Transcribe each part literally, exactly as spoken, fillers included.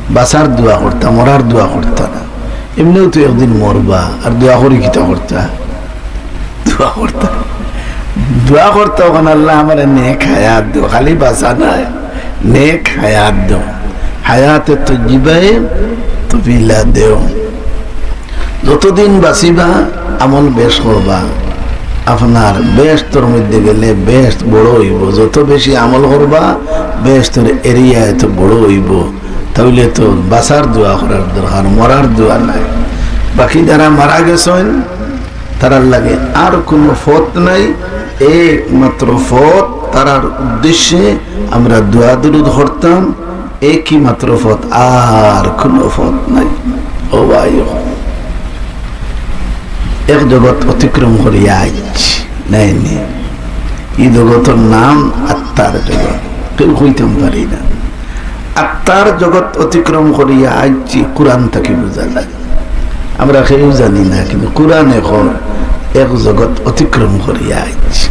বাঁচার দোয়া করতা, মরার দোয়া করতা না। এমনেও তো একদিন মরবা, আর দোয়া করি কিতা করতা? দোয়া করতা, দোয়া করতা, ওখানে আল্লাহ আমারে নেক হায়াত দেও, খালি বাঁচা নায়, নেক হায়াত দেও, হায়াতে তৈয়িবায়ে তবিলা দেও। যতদিন বাঁচিবা, আমল বেশ করবা, আপনার বেহেস্তর মধ্যে গেলে বেহেস্ত বড় অইবো। যত বেশি আমল করবা, বেহেস্তর এরিয়া এত বড় অইবো। তাইলে তো বাঁচার দোয়া করার দরকার, মরার দোয়া নাই। বাকি যারা মারা গেছইন, তারার লাগি আর কুনু পথ নাই, একমাত্র পথ তারার উদ্দেশ্যে আমরা দোয়া দুরুদ করতাম, একই মাত্র পথ, আর কুনু পথ নাই। ও ভাই, ও। এক জগৎ অতিক্রম করিয়া আইছি, নায়নি? ই জগতর নাম আত্মার জগৎ, কেউ কইতাম পারি না। আত্মার জগৎ অতিক্রম করিয়া আইছি, কোরআন থাকি বুঝা যায়। আমরা কেউ জানি না, কিন্তু কোরআনে কয় এক জগৎ অতিক্রম করিয়া আইছি।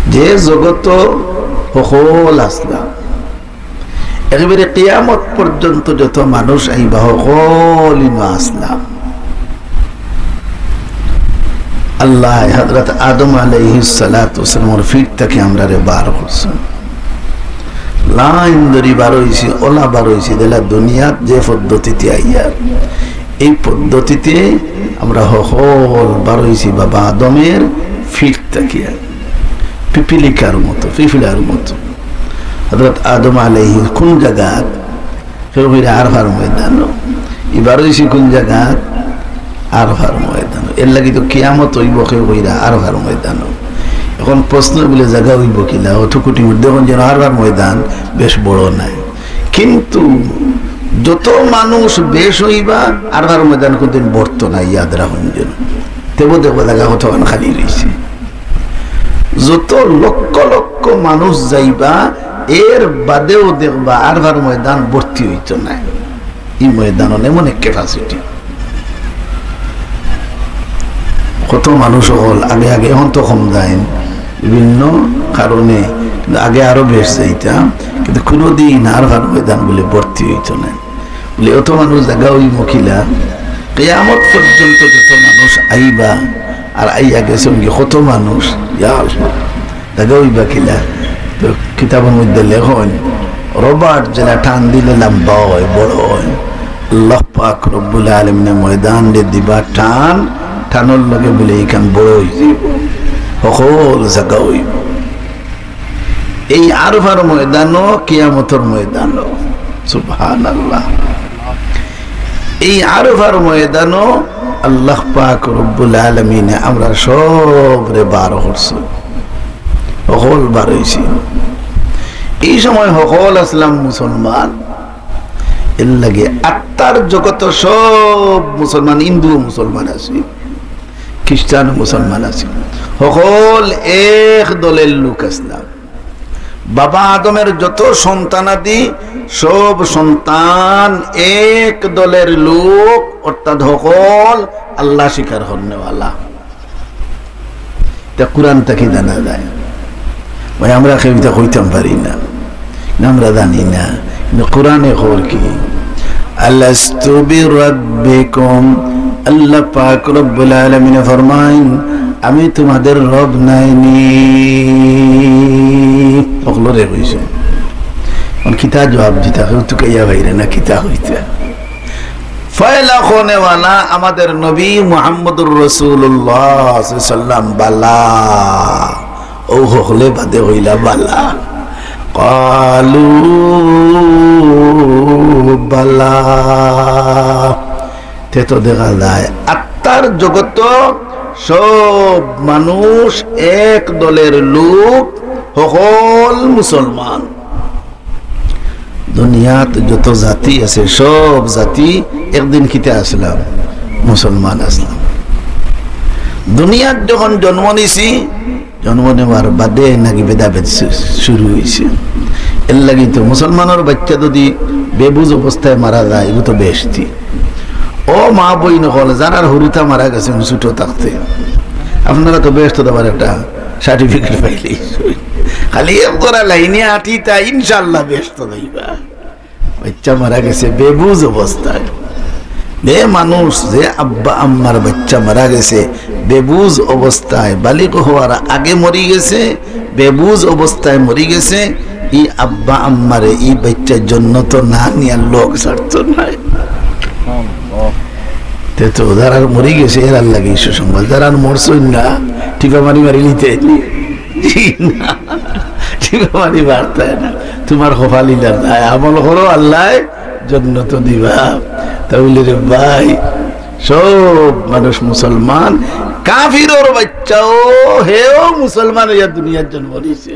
যে জগত হকল আছলা, একেবারে কিয়ামত পর্যন্ত যত মানুষ আইবা, হকল ইনো আছলা। আল্লাহ হযরত আদম আলাইহিস সালাতু ওয়াস সালামর ফিট থাকি আমরারে বার করছইন। লাইন ধরি বার অইছি, অলা বার অইছি, যেলা দুনিয়াত যে পদ্ধতিতে আইয়া, এই পদ্ধতিতে আমরা হকল বার অইছি বাবা আদমের ফিট থাকিয়া। পিপিলিকার মতো, পিপিলার মতো। হযরত আদম আলাইহি কুন জাগাত? কেউ কইরা আরফার ময়দানো। ই বার অইছি কুন জাগাত? আরফার ময়দানো। এর লাগি তো কিয়ামত অইবো, কেউ কইরা আরফার ময়দানো। এখন প্রশ্ন বুলে জাগা অইবো কিলা? অত কোটি মধ্যে এখন যেন আরফার ময়দান বেশ বড় নায়, কিন্তু যত মানুষ বেশ অইবা, আরফার ময়দান কোনদিন ভরতো না, ইয়াদ রাখুন যেন। তেবো দেখবা জাগা কতখান খালি রইছে। যত লক্ষ লক্ষ মানুষ যাইবা, এর বাদেও দেখবা আরফার ময়দান ভর্তি অইতো নায়। ই ময়দানর এমন এক capacity। কত মানুষ অকল আগে আগে, এখন তো কম যাইন বিভিন্ন কারণে, কিন্তু আগে আরো বেশ যাইতা, কিন্তু কুনুদিন আরফার ময়দান বুলে ভর্তি অইতো নায়। বুলে অত মানুষ জাগা অইবো কিলা? কিয়ামত পর্যন্ত যত মানুষ আইবা, আর আইয়া গেছইন গি কত মানুষ, ইয়া আল্লাহ। জাগা অইবা কিলা? তো কিতাবর মধ্যে লেখইন, রবার যেলা টান দিলে লম্বা অয়, বড় অয়, আল্লাহ পাক রব্বুল আলামিনে ময়দানরে দিবা টান, টানর লগে বুলে ইখান বড় অইযিবো, হকল জাগা অইবো। এই আরফার ময়দানো, কিয়ামতর ময়দানো, সুবহানাল্লাহ। এই আরফার ময়দানো আল্লাহ পাক রব্বুল আলামিনে আমরা সবরে বার করছইন, হকল বার অইছি। এই সময় হকল আছলাম মুসলমান, এর লাগি আত্মার জগতো সব মুসলমান, হিন্দুও মুসলমান আছি, খ্রিস্টানও মুসলমান আছি, হকল এক দলের লোক আছলাম। বাবা আদমের যত সন্তানাদি, সব সন্তান এক দলের লোক, অর্থাৎ হকল আল্লাহ স্বীকার করনেওয়ালা। তা কোরআন থাকি জানা যায়। ভাই, আমরা কেউ ইতা কইতাম পারি না, না, আমরা জানি না। কিন্তু কোরআনে কয় কি, "আলাস্তু বিরাব্বিকুম", আল্লাহ পাক রব্বুল আলামিনে ফরমাইন, "আমি তোমাদের রব নায়নি?" হকলরে কইছে। এখন কিতা জবাব দিতা, কেউ তুকাইয়া পাইরে না, কিতা কইতা। পয়লা কওনেওয়ালা আমাদের নবী মুহাম্মদুর রাসূলুল্লাহ সাল্লাল্লাহু আলাইহি ওয়াসাল্লাম, বালা। অউ হকলে বাদে কইলা বালা। ক্বালু বালা। তে তো দেখা যায় আত্মার জগতো সব মানুষ এক দলের লোক, হকল মুসলমান। দুনিয়াত যত জাতি আছে, সব জাতি একদিন কিতা আছলাম? মুসলমান আছলাম। দুনিয়াত যখন জন্ম নিছি, জন্ম নেওয়ার বাদে নাকি ভেদাভেদ শু-, শুরু অইছে। এর লাগি তো মুসলমানর বাইচ্চা যদি বেবুঝ অবস্থায় মারা যায়, ইগু তো বেহেশতি। ও মা বইন অকল, যারার হুরুতা মারা গেছে ছোট থাকতে, আপনারা তো বেহেশত যাবার একটা certificate পাইলেই। খালি এক জোড়া লাইনে আটিতা, ইনশাআল্লাহ বেহেশত যাইবা। বাচ্চা মারা গেছে বেবুঝ অবস্থায়। যে মানুষ, যে আব্বা আম্মার বাচ্চা মারা গেছে বেবুঝ অবস্থায়, বালিগ হওয়ার আগে মরি গেছে, বেবুঝ অবস্থায় মরি গেছে, ই আব্বা আম্মারে ই বাচ্চা জন্নত না নিয়ার লোক ছাড়তো নায়। তে তো যারা মরি গেছে এরার লাগি সুসংবাদ, যারা মরছইন না, টিপা মারি মারি নিতে নি। জি না, টিপা মারি মারতে না। তোমার কপাল ইলা নাই, আমল করো, আল্লায় জন্নত দিবা। তাহলে রে ভাই, সব মানুষ মুসলমান, কাফিরর বাচ্চাও, হেও মুসলমান অইয়া দুনিয়ার জন্ম নিছে,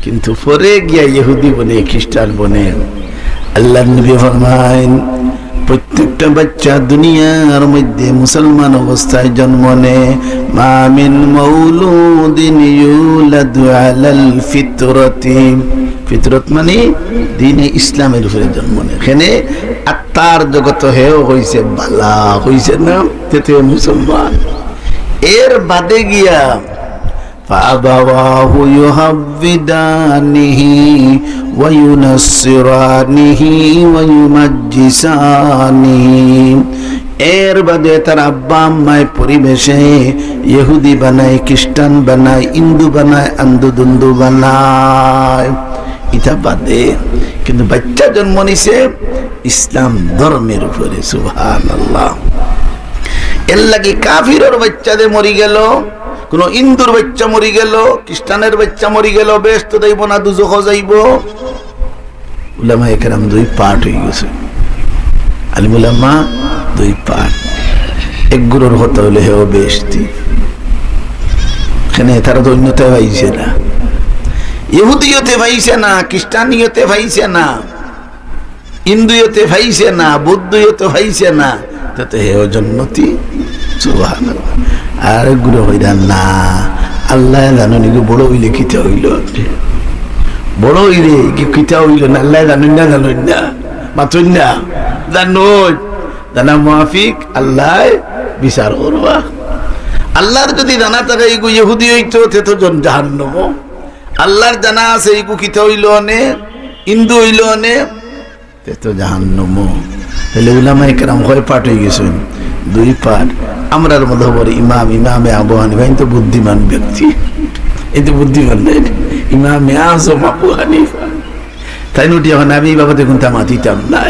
কিন্তু পরে গিয়া ইহুদি বনে, খ্রিস্টান বনে। আল্লাহর নবী ফরমাইন, প্রত্যেকটা বাচ্চা দুনিয়ার মধ্যে মুসলমান অবস্থায় জন্ম নেয়। মা মিন মাউলুদিন ইউলাদু আলাল ফিতরতি। ফিতরত মানে দ্বীনে ইসলামের উপরে জন্ম নেয়। এখানে আত্মার জগত হেও হইছে বালা, হইছে না, তে তে মুসলমান। এর বাদে গিয়া فأبواه يهودانه وينصرانه ويمجسانه। এর বাদে তার আব্বা আম্মায় পরিবেশে ইহুদি বানায়, খ্রিস্টান বানায়, হিন্দু বানায়, আন্দু দুন্দু বানায়। ইটা বাদে কিন্তু বাচ্চা জন্ম নিছে ইসলাম ধর্মের উপরে। সুবহানাল্লাহ। এর লাগি কাফিরর বাচ্চা যে মরি গেল, কোনো হিন্দুর বাচ্চা মরি গেল, খ্রিস্টানের বাচ্চা মরি গেল, বেহেস্ত যাইব না দুজখ যাইব? উলামায়ে কেরাম দুই পার্ট হয়ে গেছে। আলিম উলামা দুই পার্ট। এক গুরুর কথা হইলে হেও বেহেস্তি। এখানে তারা তো অন্যতে পাইছে না, ইহুদিয়তে পাইছে না, খ্রিস্টানিয়তে পাইছে না, হিন্দুয়তে পাইছে না, বৌদ্ধয়তে পাইছে না, তে তো হেও জন্নতি। সুবহানাল্লাহ। আর গুরু হইরা না, আল্লাহ জানো নি গো, বড় হইলে কিতা হইল? বড় হইলে কি কিতা হইল না, আল্লাহ জানেন না, জানেন না, মাতুন না, জানো, জানা মুআফিক আল্লাহ বিচার করবা। আল্লাহর যদি জানা থাকে ইগু ইহুদি হইতো, তে তো জন জাহান্নামো। আল্লাহর জানা আছে ইগু কিতা হইল অনে, হিন্দু হইল অনে, তে তো জাহান্নামো। তাহলে উলামায়ে কেরাম কয় পার্ট হয়ে গেছেন? দুই পার্ট। আমরার মধ্যে বড় ইমাম, ইমামে আবু হানিফা, কিন্তু বুদ্ধিমান ব্যক্তি, কিন্তু বুদ্ধিমান নাই। ইমামে আজম আবু হানিফা। তাই নুটি এখন আমি এই বাবদে কোনটা মাতিতাম না।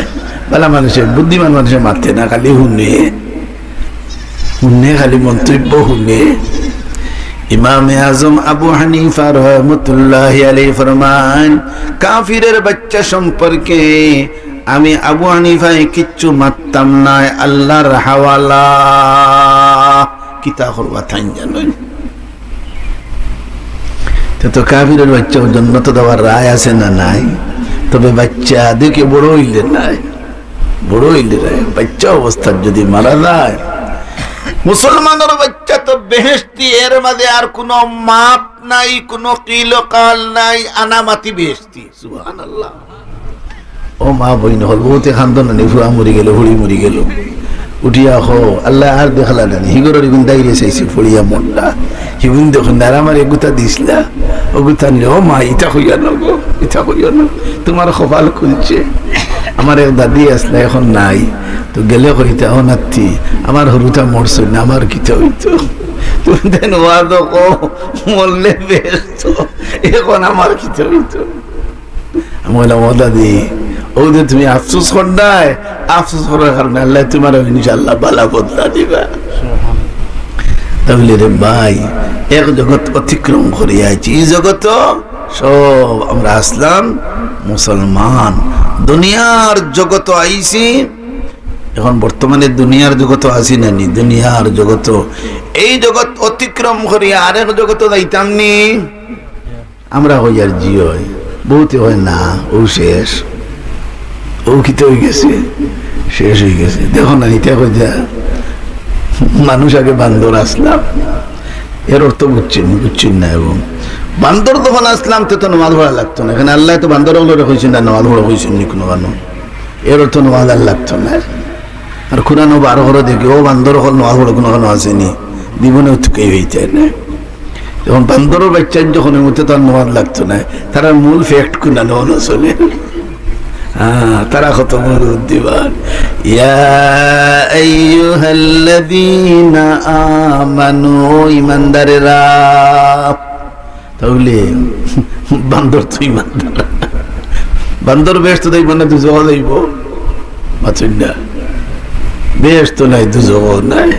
বালা মানুষে, বুদ্ধিমান মানুষে মাতে না, খালি হুনে। হুনে, খালি মন্তব্য হুনে। ইমামে আজম আবু হানিফা রহমতুল্লাহি আলাইহি ফরমান, কাফিরের বাচ্চা সম্পর্কে আমি আবু হানিফায় কিচ্ছু মাততাম নায়, আল্লাহর হাওয়ালা। কিতা করবা তাইন জানইন। তে তো কাফিরের বাচ্চা জন্নত দেওয়ার রায় আছে না নাই? তবে বাচ্চা দেখে বড় হইলে নাই, বড় হইলে নাই, বাচ্চা অবস্থার যদি মারা যায়, মুসলমানের বাচ্চা তো বেহেস্তি, এর মাঝে আর কোনো মাত নাই, কোনো কিলকাল নাই, আনামাতি বেহেস্তি। সুবহানাল্লাহ। ও মা বইন হল, বহুতে খান্দন নি, ফুয়া মরি গেল, হুড়ি মরি গেল, উঠিয়া হো, আল্লাহ আর দেখলা না, হিগরর ইগুন দাইরে চাইছে, ফুড়িয়া মরলা, হিগুন দেখো, নারা মারে গুতা দিছলা, ও গুতা নিলে, ও মা, ইতা কইয়া না গো, ইতা কইয়া না, তোমার কপাল খুলছে। আমার এক দাদি আসলে এখন নাই, তো গেলে কইতা, ও নাতি, আমার হুরুতা মরছে না, আমার কিতা হইতো? তুমি দেন ওয়াদো কো, মরলে বেহেস্ত, এখন আমার কিতা হইতো? আমি কইলাম, ও দাদি, ও যে তুমি আফসোস করনায়, আফসোস করার কারণে আল্লাহ তোমার ইনশাআল্লাহ বালা বদলা দিবা। তাহলে রে ভাই, এক জগৎ অতিক্রম করিয়া আইছি, এই জগৎ সব আমরা আসলাম মুসলমান, দুনিয়ার জগৎ আইছি। এখন বর্তমানে দুনিয়ার জগৎ আছি না নি, দুনিয়ার জগৎ, এই জগৎ অতিক্রম করিয়া আরেক জগৎ যাইতাম নি। আমরা কই আর জি হয়, বহুতে হয় না, ও শেষ, ও কিতা হয়ে গেছে, শেষ হয়ে গেছে। দেখো না, এটা কই যা, মানুষ আগে বান্দর আসলাম, এর অর্থ বুঝছেন, বুঝছেন না। এবং বান্দর যখন আসলাম, তে তো নামাজ পড়া লাগতো না। এখানে আল্লাহ তো বান্দর অকলরে কইছেন না, নামাজ পড়া কইছেন নি কোনো কারণ, এর অর্থ নামাজ আর লাগতো না। আর কোরআনও বারো করে দেখি, ও বান্দর অকল নামাজ পড়া কোনো কারণ আছে নি, জীবনে উঠকেই হইতে না। যখন বান্দরর বাচ্চা যখন মতে তার নামাজ লাগতো না, তারা মূল ফ্যাক্ট কোন না চলে। হ্যাঁ, তারা কত মজা বুদ্ধিমান। ইয়া আইয়ুহাল্লাযীনা আমানু, ইমানদারেরা। তাইলে বান্দর তো ইমানদার। বান্দর বেহেস্তো যাইবো না দুজখো যাইবো? মাতুন না। বেহেস্তো নাই, দুজখো নাই।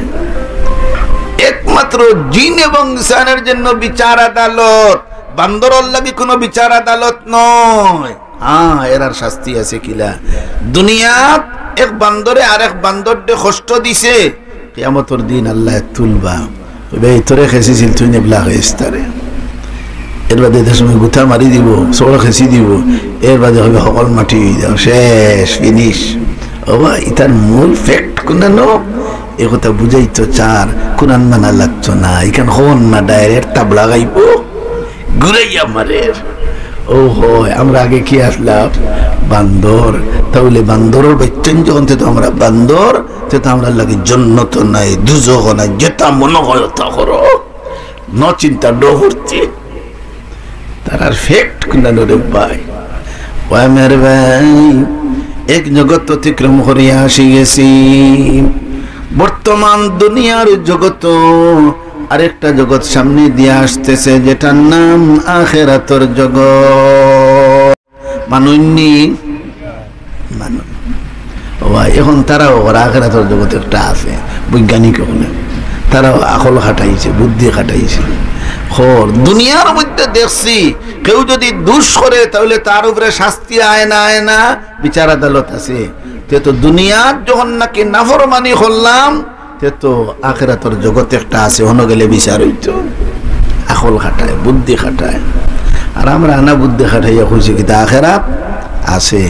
একমাত্র জিন এবং ইনসানের জন্য বিচার আদালত, বান্দরর লাগি কোনো বিচার আদালত নয়। হ্যাঁ, এরার শাস্তি আছে কিলা। দুনিয়াত এক বান্দরে আরেক বান্দররে কষ্ট দিছে, কিয়ামতর দিন আল্লায় তুলবা। কইবা, "এই তোরে খেছিছিল, তুই নেবলা হইস তারে।" এর বাদে এটার সময় গুতা মারি দিবো, চড় খেছি দিবো, এর বাদে কইবা, "হকল মাটি হই যাও, শেষ, finish।" ও বা, ইতার মূল fact কুনানো? এ কথা বুঝাইতো চার, কুনান মানা লাগতো না, ইখান হন না, direct তাবড়া খাইবো। ঘুরাইয়া মারের। ও হয়, আমরা আগে কি আছলাম? বান্দর। তাইলে বান্দরর বাইচ্চাইন যখন, তে তো আমরা বান্দর, তে তো আমরার লাগি জন্নত নাই, দুজখ নাই, যেটা মনে হয় তা করো। ন চিন্তা, ন ফুর্তি। তারার fact কুনানো রে ভাই? ও আমার ভাই, এক জগৎ অতিক্রম করিয়া আসি গেছি, বর্তমান দুনিয়ার জগৎ, আরেকটা জগৎ সামনে দিয়া আসতেছে, যেটার নাম আখেরাতর জগৎ। মানুষ নি? মানুষ। ও ভাই, এখন তারাও ওরা আখেরাতর জগৎ একটা আছে, বৈজ্ঞানিক ওখানে। তারাও আকল খাটাইছে, বুদ্ধি খাটাইছে। খর, দুনিয়ার মধ্যে দেখছি, কেউ যদি দুষ করে, তাইলে তার উপরে শাস্তি আয় না, আয় না, বিচার আদালত আছে। তে তো দুনিয়াত যখন নাকি নাফরমানি করলাম, তে তো আখেরাতর জগৎ একটা আছে, হনো গেলে বিচার হইতো। আকল খাটায়, বুদ্ধি খাটায়। আর আমরা আনা বুদ্ধি খাটাইয়া কইছি কিতা আখেরাত আছে।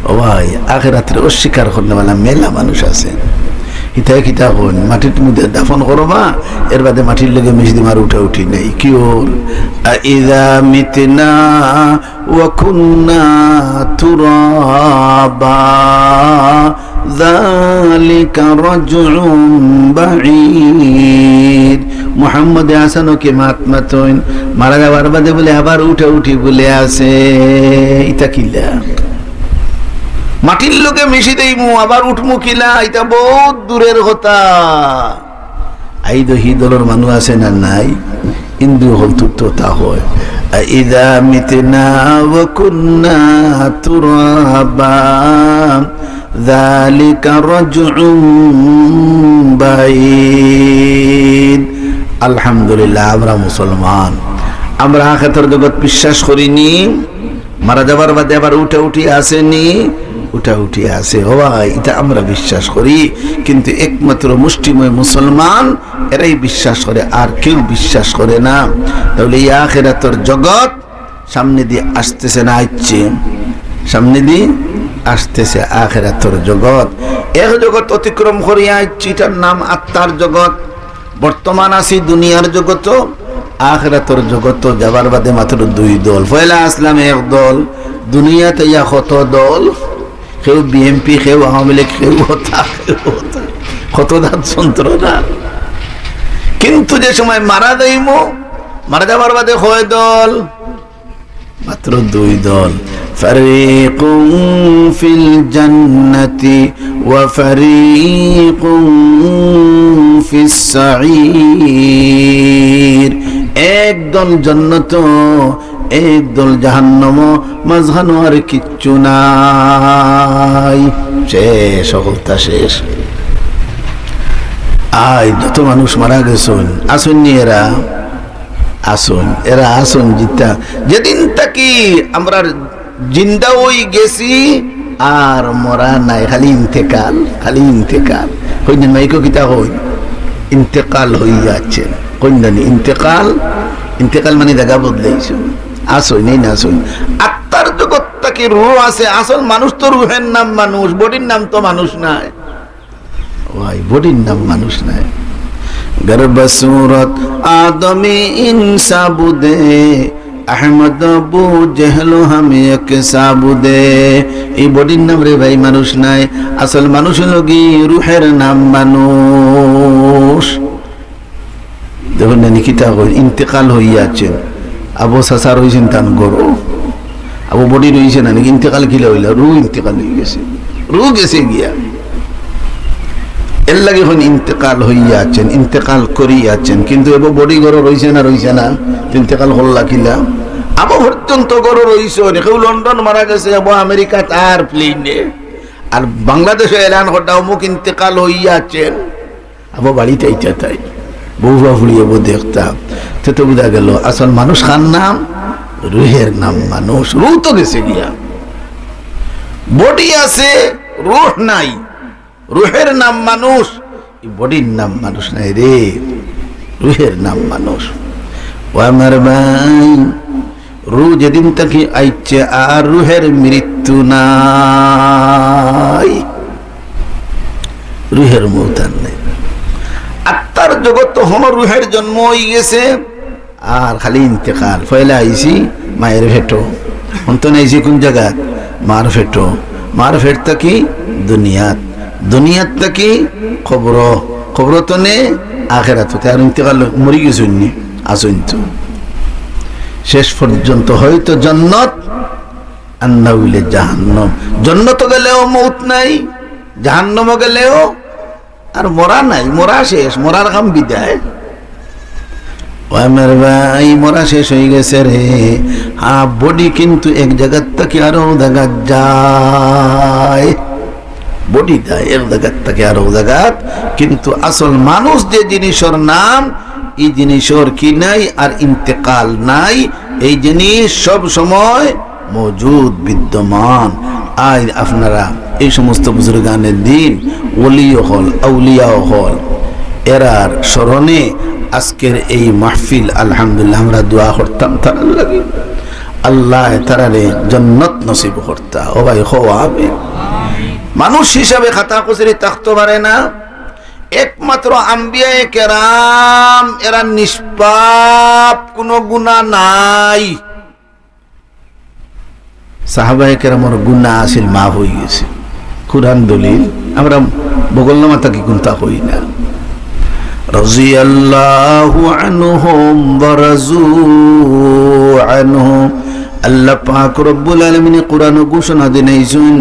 ও ভাই, আখেরাতরে অস্বীকার করনেওয়ালা মেলা মানুষ আছে। হিতায় কিতা কইন, মাটির মধ্যে দাফন করবা, এর বাদে মাটির লগে মিশি দিমার উঠা উঠি নাই। কি ওর? أإذا متنا وكنا ترابا ذلك رجع بعيد। মুহাম্মদে হাসানো কি মাত মাতইন, মারা যাওয়ার বাদে বলে আবার উঠা উঠি বলে আছে, ইতা কিলা? মাটির লগে মিশি দেইমু, আবার উঠমু কিলা, ইতা বহুত দূরের কথা। আইজ হি দলর মানুষ আছে না নাই? হিন্দু হকলর তো তা হয়। أإذا متنا وكنا ترابا ذلك رجع بعيد। আলহামদুলিল্লাহ, আমরা মুসলমান, আমরা আখেরাতর জগৎ বিশ্বাস করি নি। মারা যাওয়ার বাদে আবার উঠা উঠি আছে নি? উঠা উঠি আছে। ও ভাই, ইতা আমরা বিশ্বাস করি, কিন্তু একমাত্র মুষ্টিমেয় মুসলমান এরাই বিশ্বাস করে, আর কেউ বিশ্বাস করে না। তাইলে এই আখেরাতর জগৎ সামনেদি আসতেছে না আইচ্ছে? সামনেদি আসতেছে আখেরাতর জগৎ। এক জগৎ অতিক্রম করিয়া আইচ্ছি, ইটার নাম আত্মার জগৎ। বর্তমান আছি দুনিয়ার জগতো, আখেরাতর জগতো যাবার বাদে মাত্র দুই দল। পয়লা আছলাম এক দল, দুনিয়াত আইয়া কত দল, কেউ বিএনপি, কেউ আওয়ামী লীগ, কেউ হতা, কেউ হতা, কত জাত যন্ত্রণা। কিন্তু যে সময় মারা যাইমু, মারা যাবার বাদে কয় দল? মাত্র দুই দল। فريق في الجنة وفريق في السعير। এক দল জন্নত, এক দল জাহান্নাম, মাঝখানো আর কিচ্ছু নাই। শেষ, হকলতা শেষ। আইজ যত মানুষ মারা গেছইন, আছইন নি এরা? আছইন, এরা আছইন জিতা। যেদিন থাকি আমরা জিন্দা অই গেছি, আর মরা নাই, খালি ইন্তেকাল, খালি ইন্তেকাল। কইন না, মাইকো কিতা কইন? ইন্তেকাল হইয়াছে। কইন না নি, ইন্তেকাল, ইন্তেকাল মানে জাগা বদলাইছে। আছইন, এই না আছইন। আত্মার জগৎ থাকি রুহ আছে, আসল মানুষ তো রুহের নাম মানুষ, বডির নাম তো মানুষ নায়। ভাই, বডির নাম মানুষ নায়। گربہ صورت آدمی انساں بودے، احمد ابو جہل ہم یکساں بودے। এই বডির নাম রে ভাই মানুষ নায়, আসল মানুষ অইলো গি রুহের নাম মানুষ। দেখইন না নি কিতা কইন, ইন্তেকাল হইয়াছে। আবু চাচার অইছইন তান ঘরো। আবো বডি রইছে না নি? ইন্তেকাল কিলা অইলা? রু ইন্তেকাল অইগেছে, রু গেছে গিয়া। এরলাগি অখন ইন্তেকাল অইয়া আছেন, ইন্তেকাল করিয়া আছেন, কিন্তু এবো বডি ঘরো রইছে না, রইছে না? ইন্তেকাল করলা কিলা? আবো পর্যন্ত ঘরো রইছে নি? কেউ লন্ডন মারা গেছে, আবো আমেরিকাত আর প্লেনে, আর বাংলাদেশো এলান করতা অমুক ইন্তেকাল অইয়া আছেন। আবো বাড়িত আইতা তাই, বউ বা ফুড়ি আবো দেখতা, তে তো বুঝা গেল আসল মানুষ কার নাম? রুহের নাম মানুষ। রু তো গেছে গিয়া, বডি আছে, রুহ নাই। রুহের নাম মানুষ, এই বডির নাম মানুষ নাই রে, রুহের নাম মানুষ। ও আমার ভাই, রু যেদিন থাকি আইছে আর রুহের মৃত্যু নাই, রুহের মউত আর নাই। আত্মার জগত তো অখনো রুহের জন্ম অইগেছে, আর খালি ইন্তেকাল। পয়লা আইছি মায়ের পেটো, অখন তো আইছি কোন জাগাত? মার পেটো। মার পেট থাকি দুনিয়াত, দুনিয়াত থাকি কবর, কবর তনে আখেরাত। তে আর ইন্তেকাল, মরি গেছইন নি? আছইন তো। শেষ পর্যন্ত হয়তো জন্নত, আর না অইলে জাহান্নম। জন্নত গেলেও মউত নাই, জাহান্নম গেলেও আর মরা নাই, মরা শেষ, মরার কাম বিদায়। ও আমার ভাই, মরা শেষ অইগেছে রে। হ্যাঁ, বডি কিন্তু এক জাগাত থাকি আরো জাগাত যায়, বডি যায় এক জাগাত থাকি আরো জাগাত, কিন্তু আসল মানুষ যে জিনিসর নাম, এই জিনিসর কি নাই? আর ইন্তেকাল নাই। এই জিনিস সব সময় মজুদ, বিদ্যমান। আইজ আপনারা এই সমস্ত বুজুর্গানে দিন, ওলি অকল, আউলিয়া অকল, এরার স্মরণে আজকের এই মাহফিল, আলহামদুলিল্লাহ, আমরা দোয়া করতাম তারার লাগি। আল্লায় তারারে জন্নত নসিব করতা। ও ভাই, কও আমিন। মানুষ হিসাবে খাতা কছুরি থাকতো পারে না, একমাত্র আম্বিয়ায়ে কেরাম, এরা নিষ্পাপ, কোনো গুনাহ নাই। সাহাবায়ে কেরামর গুনাহ আছিল, মাফ অইগেছে। কুরআন দলিল, আমরা বগলনামা থাকি কুন্তা কই না। রাদিয়াল্লাহু আনহুম ওয়া রাদু আনহু। আল্লাহ পাক রব্বুল আলামিনে কুরআনো ঘোষণা দিলাইছইন,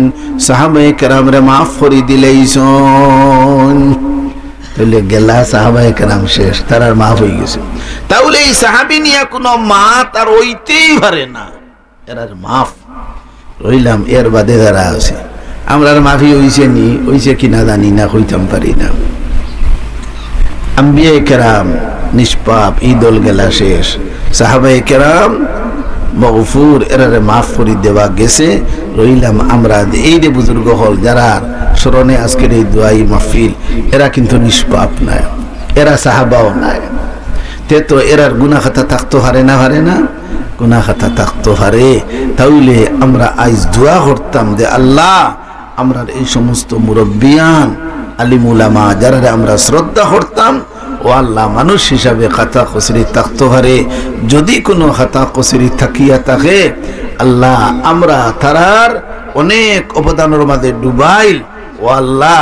সাহাবায়ে কেরামরে মাফ করি দিলাইছইন। তাইলে গেলা সাহাবায়ে কেরাম শেষ, তারার মাফ অইগেছে। তাইলে এই সাহাবী নিয়া কোনো মাত আর অইতেই পারে না, এরার মাফ। রইলাম এর বাদে যারা আছে, আমরার মাফি অইছে নি, অইছে কি না জানি না, কইতাম পারি না। আম্বিয়ায়ে কেরাম নিষ্পাপ, ই দল গেলা শেষ। সাহাবায়ে কেরাম মগফুর, এরারে মাফ করি দেওয়া গেছে। রইলাম আমরা, এই যে বুজুর্গ অকল, যারার স্মরণে আজকের এই দোয়াই মাহফিল, এরা কিন্তু নিষ্পাপ নায়, এরা সাহাবাও নায়। তে তো এরার গুনা খাতা থাকতো পারে না, পারে না? গুনা খাতা থাকতো পারে। তাইলে আমরা আইজ দোয়া করতাম যে, আল্লাহ, আমরার এই সমস্ত মুরব্বিয়ান, আলিম উলামা, যারারে আমরা শ্রদ্ধা করতাম, ও আল্লাহ, মানুষ হিসাবে খাতা কছুরি থাকতো পারে, যদি কোনো খাতা কছুরি থাকিয়া থাকে, আল্লাহ, আমরা তারার অনেক অবদানর মাঝে ডুবাইল, ও আল্লাহ,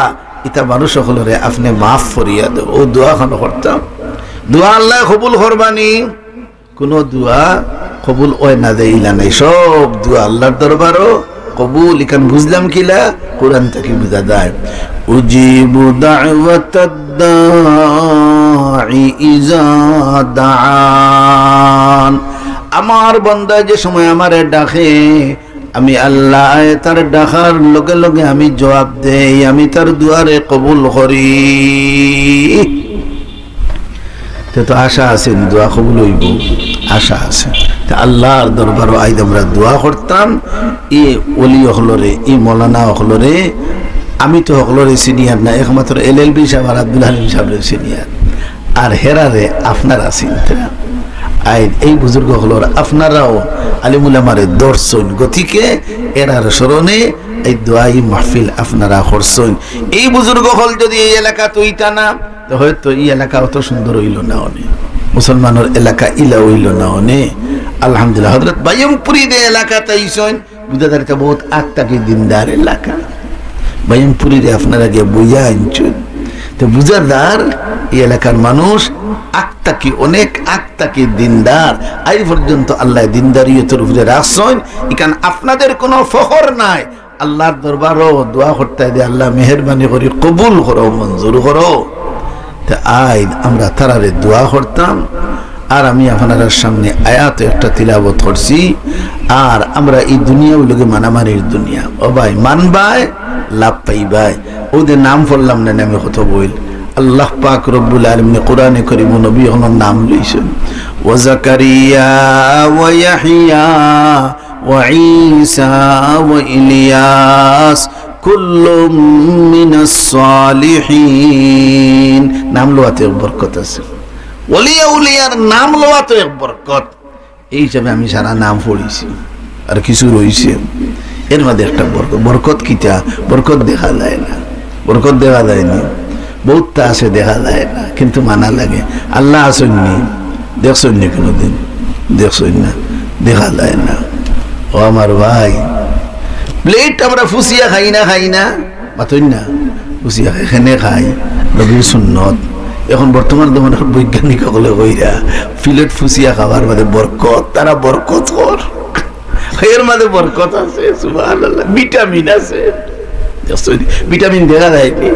ইতা মানুষ অকলরে আপনে মাফ করিয়া দেও। ও দোয়া খান করতাম, দোয়া আল্লায় কবুল করবা নি। কোনো দোয়া কবুল অয় না যে ইলা নাই, সব দোয়া আল্লার দরবারো কবুল। ইখান বুঝলাম কিলা? কুরআন থাকি বুঝা যায়, উজিবু দাওয়াতাদ দাঈ ইজা দাআন। আমার বান্দা যে সময় আমারে ডাকে, আমি আল্লায় তার ডাকার লগে লগে আমি জবাব দেই, আমি তার দোয়ারে কবুল করি। তে তো আশা আছে, দোয়া কবুল অইবো, আশা আছে। তে আল্লার দরবারো আইজ আমরা দোয়া করতাম, ই ওলি অকলরে, ই মৌলানা অকলরে, আমি তো হকলরে সিনিয়র না, একমাত্র এলএলবি সাব আর আব্দুল হালিম সাবরে সিনিয়র, আর হেরারে আপনারা চিনতা। আইজ এই বুজুর্গ অকলর আপনারাও আলিম উলামারে ধরছইন, গতিকে এরার স্মরণে এই দোয়াই মাহফিল আপনারা করছইন। এই বুজুর্গ অকল যদি এই এলাকাত অইতা না, তে হয়তো ই এলাকা অত সুন্দর অইলো না অনে, মুসলমানর এলাকা ইলা অইলো না অনে। আলহামদুলিল্লাহ, হযরত বায়ুমপুরী যে এলাকাত আইছইন, বুঝা যার ইটা বহুত আগ থাকি দিনদার এলাকা। বায়ুমপুরীরে আপনারা গিয়া বইয়া আনছইন, তে বুঝা যার এই এলাকার মানুষ আগ থাকি, অনেক আগ থাকি দিনদার, আইজ পর্যন্ত আল্লায় দিনদারিয়তর উপরে রাখছইন। ইখান আপনাদের কোনো ফখর নাই, আল্লাহর দরবারো দোয়া করতায় যে, "আল্লাহ, মেহেরবানি করি কবুল করো, মঞ্জুর করো।" তে আইজ আমরা তারারে দোয়া করতাম, আর আমি আপনারার সামনে আয়াত একটা তিলাবত করছি। আর আমরা এই দুনিয়া অইলো গি মারামারির দুনিয়া। ও ভাই, মানবায়, লাভ পাইবায়। অউ যে নাম পড়লাম না, নামে কত বইল। আল্লাহ পাক রব্বুল আলামিন কোরআনে করিম নবী অকলর নাম লইছইন, "ওয়া জাকারিয়া ওয়া ইয়াহইয়া ওয়া ঈসা ওয়া ইলিয়াস কুল্লুম মিনাস সালিহিন।" নাম লওয়াত এক বরকত আছে। ওলি আউলিয়ার নাম লওয়াত এক বরকত। এই হিসাবে আমি সারা নাম পড়ছি, আর কিছু রইছে। এর মাঝে একটা বরকত। বরকত কিতা? বরকত দেখা যায় না, বরকত দেখা যায়নি। বউততা আছে দেখা যায় না, কিন্তু মানা লাগে। আল্লাহ আছইন নি? দেখছইন নি কোনোদিন? দেখছইন না, দেখা যায় না। ও আমার ভাই, প্লেট আমরা ফুছিয়া খাই না, খাই না, মাতইন না, ফুছিয়া খাই, কেনে খাই, নবীর সুন্নত। এখন বর্তমান জমানার বৈজ্ঞানিক অকলে কইরা প্লেট ফুছিয়া খাবার মাঝে বরকত, তারা বরকত কর। এর মাঝে বরকত আছে, সুবহানাল্লাহ। ভিটামিন আছে, দেখছইন? ভিটামিন দেখা যায়নি,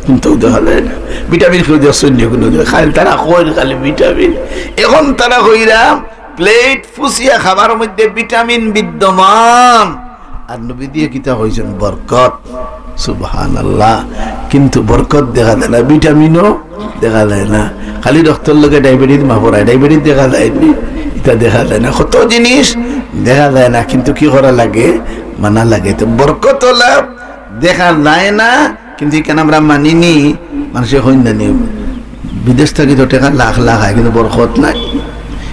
কিন্তু দেখা যায় না। ভিটামিন কেউ দেখছইন নি কোনো দিন? খালি তারা কইন খালি ভিটামিন। এখন তারা কইরা প্লেট ফুছিয়া খাবার মধ্যে ভিটামিন বিদ্যমান। আর নবীজিয়ে কিতা কইছইন? বরকত। সুবহানাল্লাহ। কিন্তু বরকত দেখা যায় না, ভিটামিনও দেখা যায় না। খালি রক্তর লগে ডায়াবেটিস মাপরায়, ডায়াবেটিস দেখা যায়নি, ইটা দেখা যায় না। কত জিনিস দেখা যায় না, কিন্তু কি করা লাগে? মানা লাগে। তো বরকত অইলা দেখা যায় না, কিন্তু ইখান আমরা মানিনি। মানষে কইন না নি, বিদেশ থাকি তো টেকা লাখ লাখ আয়, কিন্তু বরকত নাই।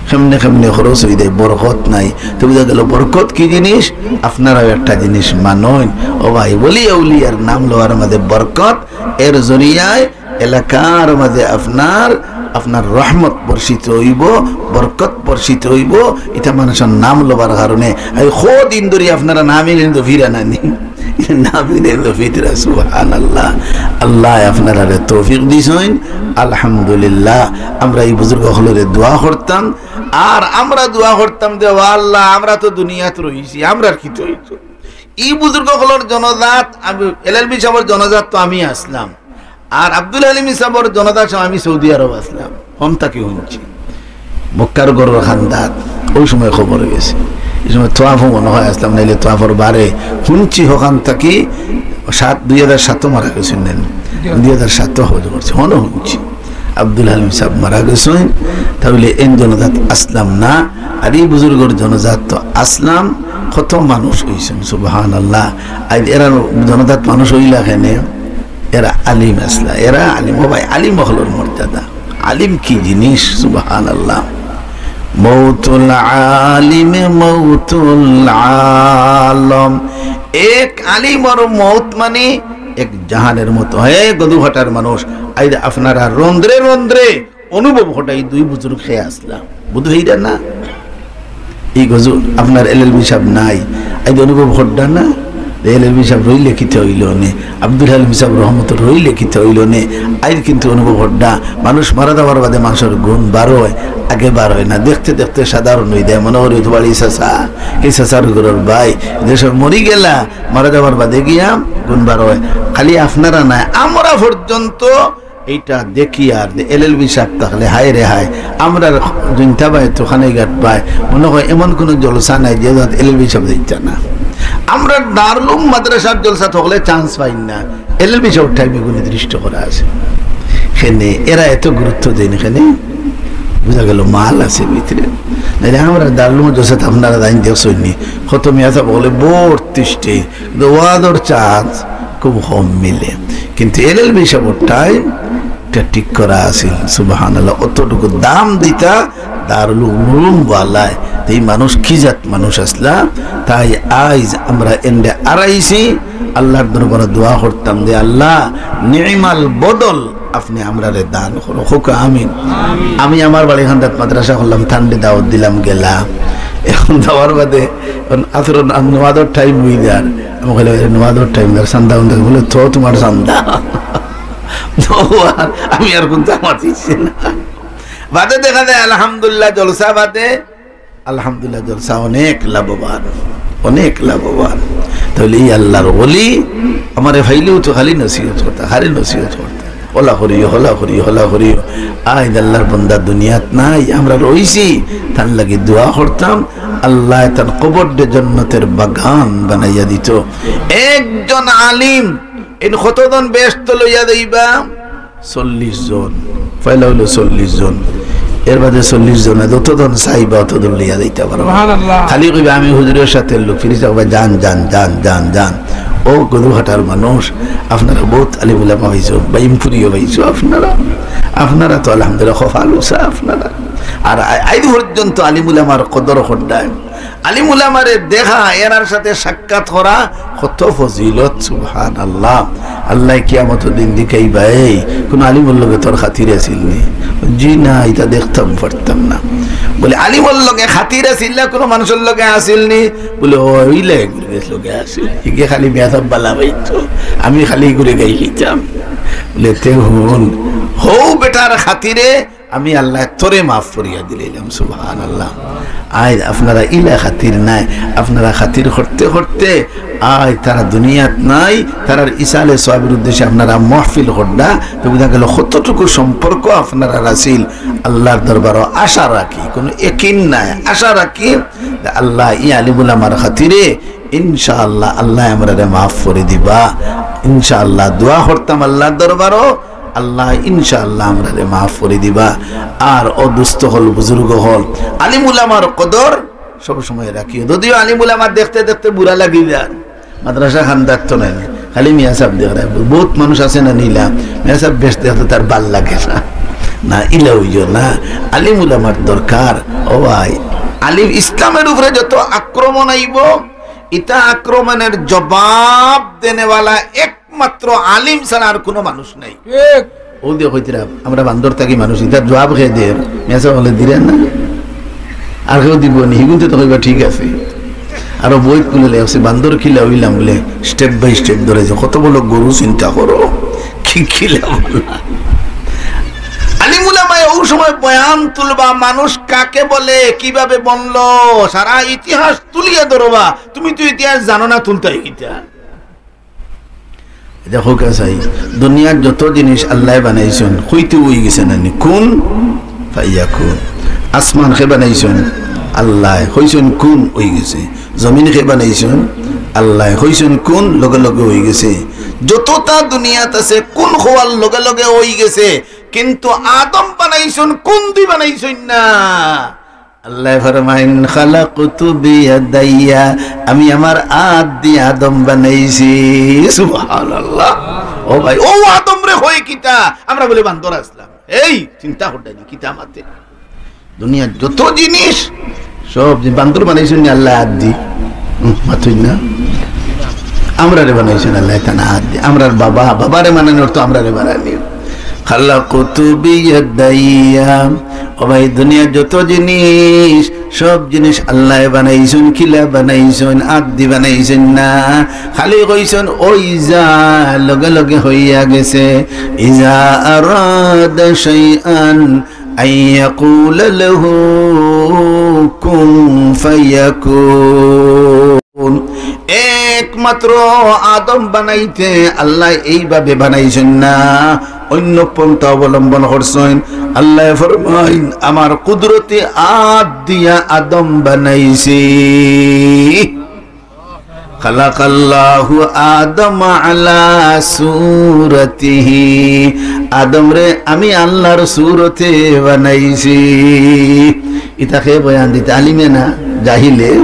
কেমনে কেমনে খরচ অই যায়, বরকত নাই। তো বুঝা গেল বরকত কি জিনিস? আপনারাও একটা জিনিস মানইন। ও ভাই, ওলি আউলিয়ার নাম লওয়ার মাঝে বরকত, এর জরিয়ায় এলাকার মাঝে আপনার, আপনার রহমত বর্ষিত অইবো, বরকত বর্ষিত অইবো। ইটা মানষর নাম লবার কারণে। এই কদিন ধরি আপনারা নামে কিন্তু ফিরা না নি। নামে কিন্তু ফিতরা, সুবহানাল্লাহ। আল্লায় আপনারারে তৌফিক দিছইন, আলহামদুলিল্লাহ। আমরা এই বুজুর্গ অকলরে দোয়া করতাম, আর আমরা দোয়া করতাম যে, "ও আল্লাহ, আমরা তো দুনিয়াত রইছি, আমরার কিতা অইতো?" ই বুজুর্গ অকলর জনাজাত, আমি, এলএলবি সাবর জনাজাত তো আমি আছলাম, আর আব্দুল হালিম সাবর জনাজাত সময় আমি সৌদি আরব আছলাম, হন থাকি হুনছি। মক্কার ঘরর কান্দাত, ওই সময় খবর গেছে। এই সময় তোয়াফও মনে হয় আছলাম, নাইলে তোয়াফর বারে হুনছি হকান থাকি। সাত, দুই হাজার সাতও মারা গেছইন, দুই হাজার সাতও হজ করছি, হনও হুনছি। আব্দুল হালিম সাব মারা গেছইন, তাইলে এন জনাজাত আছলাম না। আর ই বুজুর্গর জনাজাত তো আছলাম, কত মানুষ অইছইন, সুবহানাল্লাহ। আইজ এরার জনাজাত মানুষ অইলা কেনে? এরা আলিম আছলা, এরা আলিম। ও ভাই, আলিম অকলর মর্যাদা, আলিম কি জিনিস, সুবহানাল্লাহ। মৌতুল আলিমে মৌতুল আলম, এক আলিমর মউত মানে এক জাহানের মতো। হে গদু ফাটার মানুষ, আইজ আপনারা রন্ধ্রে রন্ধ্রে অনুভব ঘটাই দুই বুজুর্গ কে আছলা, বুঝ অইরা না? এই গজু আপনার এলএলবি সাব নাই, আইজ অনুভব ঘটরা না? এলএলবি সাব রইলে কিতা অইলো নে, আব্দুল হালিম সাব রহমত রইলে কিতা অইলো নে। আইজ কিন্তু অনুভব ঘটরা, মানুষ মারা যাওয়ার বাদে মানষর গুণ বার অয়, আগে বার অয় না। দেখতে দেখতে সাধারণ অই যায়, মনে করি তো বাড়ি চাচা, কি চাচার ঘরর ভাই, যে সব মরি গেলা, মারা যাওয়ার বাদে গিয়া গুণ বার অয়। খালি আপনারা নায়, আমরা পর্যন্ত এইটা দেখি আর যে এলএলবি সাব থাকলে হায় রে হায়, আমরার জৈন্তা ভাই তো খানাইঘাট ভাই, মনে হয় এমন কোনো জলসা নাই যে জাগাত এলএলবি সাব যাইতা না। আমরা দারুল উলুম মাদ্রাসার জলসা থাকলে চান্স পাই না, এলএলবি সাবর টাইমে গুলি দৃষ্ট করা আছে। কেনে এরা এত গুরুত্ব দেন, কেনে বুঝা গেল মাল আছে ভিতরে। নাইলে আমরা দারুল উলুম জলসাত আপনারা যাইন দেখছইন নি, কত মিয়া সাব অকলে বত্রিশটি কিন্তু ওয়াজর চান্স খুব কম মিলে। কিন্তু এলএলবি সাবর টাইম এটা ঠিক করা আছিল, সুবহানাল্লাহ। অতটুকু দাম দিতা দারুল উলুম ওয়ালায়, এই মানুষ কি জাত মানুষ আছলা। তাই আইজ আমরা এন্ডে আরাইছি, আল্লাহর দরবারে দোয়া করতাম যে, "আল্লাহ, নি'মাল বদল আপনে আমরারে দান করো।" কউক্কা আমিন। আমি আমার বাড়ি কান্দাত মাদ্রাসা করলাম, তানরে দাওয়াত দিলাম, গেলা। এখন যাওয়ার বাদে এখন আসরর নামাজর টাইম অই যার। আমি কইলাম, "এ, নামাজর টাইম, আর চান্দা উন্দা?" বলে, "তো তুমার চান্দা।" তো আর আমি আর কুন্তা মাতিছি না। বাদে দেখা যায় আলহামদুলিল্লাহ জলসা বাদে, আলহামদুলিল্লাহ জলসা অনেক লাভবান, অনেক লাভবান। তাইলে ই আল্লার ওলি আমারে পাইলেউ তো খালি নসিহত করতা, খালি নসিহত করতা। হলা করিও, হলা করিও, হলা করিও। আইজ আল্লার বান্দা দুনিয়াত নাই, আমরা রইছি, তান লাগি দোয়া করতাম, আল্লায় তান কবররে জন্নতর বাগান বানাইয়া দিতো। একজন আলিম, ইন কতজন বেহেস্তো লইয়া যাইবা? চল্লিশ জন। পয়লা অইলো চল্লিশ জন, এরবাদে চল্লিশ জনে যতজন চাইবা অতজন লইয়া যাইতা পারবা। সুবহানাল্লাহ। খালি কইবা, "আমি হুজুরর সাথে লোক", ফিরি থাকবা, "যান, যান, যান, যান, যান।" ও গরুহাটার মানুষ, আপনারা বউত আলিম উলামা পাইছো, বাইমপুরিও পাইছো আপনারা। আপনারা তো আলহামদুলিল্লাহ কপাল উষা আপনারা। আর আ-, আইজ পর্যন্ত আলিম উলামার কদর কররায়। আলিম উলামারে দেখা, এরার সাথে সাক্ষাৎ করা কত ফজিলত, সুবহানাল্লাহ। আল্লায় কিয়ামতর দিন জিকাইবা, "এই, কুনু আলিমর লগে তোর খাতির আছিল নি?" "জি না, ইতা দেখতাম পারতাম না।" বলে, "আলিমর লগে খাতির আছিল না, কুনু মানুষর লগে আছিল নি?" বলে, "ও, অইলে এগুলোর লগে আছিল, ইগে খালি মিয়া সাব বালা পাইতো, আমি খালি ঘুরে গাই লিতাম।" বলে, "তে হুন, হউ বেটার খাতিরে আমি আল্লায় তোরে মাফ করিয়া দিলাইলাম।" সুবহানাল্লাহ। আইজ আপনারা ইলা খাতির নাই, আপনারা খাতির করতে করতে আইজ তারা দুনিয়াত নাই, তারার ইসালে সওয়াবর উদ্দেশ্যে আপনারা মাহফিল কররা, তো বুঝা গেল কতটুকু সম্পর্ক আপনারার আছিল। আল্লার দরবারো আশা রাখি, কুনু একিন নাই, আশা রাখি যে আল্লায় ই আলিম উলামার খাতিরে ইনশাআল্লাহ আল্লায় আমরারে মাফ করি দিবা। ইনশাআল্লাহ দোয়া করতাম আল্লার দরবারো, আল্লায় ইনশাআল্লাহ আমরারে মাফ করি দিবা। আর ও দুস্ত অকল, বুজুর্গ অকল, আলিম উলামার কদর সব সময় রাখিও। যদিও আলিম উলামা দেখতে দেখতে বুড়া লাগি যার, মাদ্রাসা খান দেখতো নাই, খালি মিয়া সাব দেখরায়। বউত মানুষ আছে না নি ইলা, মিয়া সাব বেশ দেখতে তার বালা লাগে না। না, ইলা অইও না। আলিম উলামার দরকার। ও ভাই, আলিম, ইসলামর উপরে যত আক্রমণ আইবো, ইতা আক্রমণর জবাব দেনেওয়ালা একমাত্র আলিম ছাড়া আর কুনু মানুষ নাই। ঠিক। ও দিয়া কইতরা, আমরা বান্দর থাকি মানুষ, ইতার জবাব কে দের? মিয়া সাব বলে, "দিরা না।" আর কেউ দিবো নি? হিগুনতে তো কইবা, "ঠিক আছে।" আরো বইত কুলে লেখছে, বান্দর কিলা অইলাম বলে, step by step ধরে যে কত বড় গরু চিন্তা করো, কি কিলা বলা। আলিম উলামায় ও সময় বয়ান তুলবা, মানুষ কাকে বলে, কিভাবে বনলো, সারা ইতিহাস তুলিয়া ধরবা। তুমি তো ইতিহাস জানো না, তুলতায় কিতা? দেখো কে চাই, দুনিয়ার যত জিনিস আল্লায় বানাইছইন, কইতে অই গেছে না নি? কুন ফায়াকুন। আসমান কে বানাইছইন? আল্লায়। কইছইন কুন, অই গেছে। জমিন কে বানাইছইন? আল্লায়। কইছইন কুন, লগে লগে অই গেছে। যততা দুনিয়াত আছে, কুন কওয়ার লগে লগে অই গেছে। কিন্তু আদম বানাইছইন কুন দি? বানাইছইন না। আল্লায় ফরমাইন, "খালাকতু বিয়াদাইয়া", আমি আমার আত দি আদম বানাইছি। সুবহানাল্লাহ। ও ভাই, ও আদমরে কয় কিতা? আমরা বলে বান্দর আছলাম। এই চিন্তা করতে নি কিতা মাতে? দুনিয়ার যত জিনিস, সব যে বান্দর বানাইছইন নি আল্লায় আত দি? হুম, মাতইন না। আমরারে বানাইছইন আল্লায় তান আত দি। আমরার বাবা, বাবারে বানানির অর্থ আমরারে বানানি। খালাকতু বিয়াদাইয়া। ও ভাই, দুনিয়ার যত জিনিস, সব জিনিস আল্লায় বানাইছইন, কিলা বানাইছইন, আত দি বানাইছইন না। খালি কইছইন, "ওই যা", লগে লগে অইয়া গেছে। ইজা আরাদা শাইআন আন ইয়াকুলা লাহু কুন ফায়াকুন। একমাত্র আদম বানাইতে আল্লায় এইভাবে বানাইছইন না, অইন্য পন্থা অবলম্বন করছইন। আল্লায় ফরমাইন, "আমার কুদরতি আত দিয়া আদম বানাইছি।" খালাকাল্লাহু আদম আলা সুরতিহি। আদমরে আমি আল্লার সুরতে বানাইছি। ইতা কে বয়ান দিতা? আলিমে না, জাহিলে?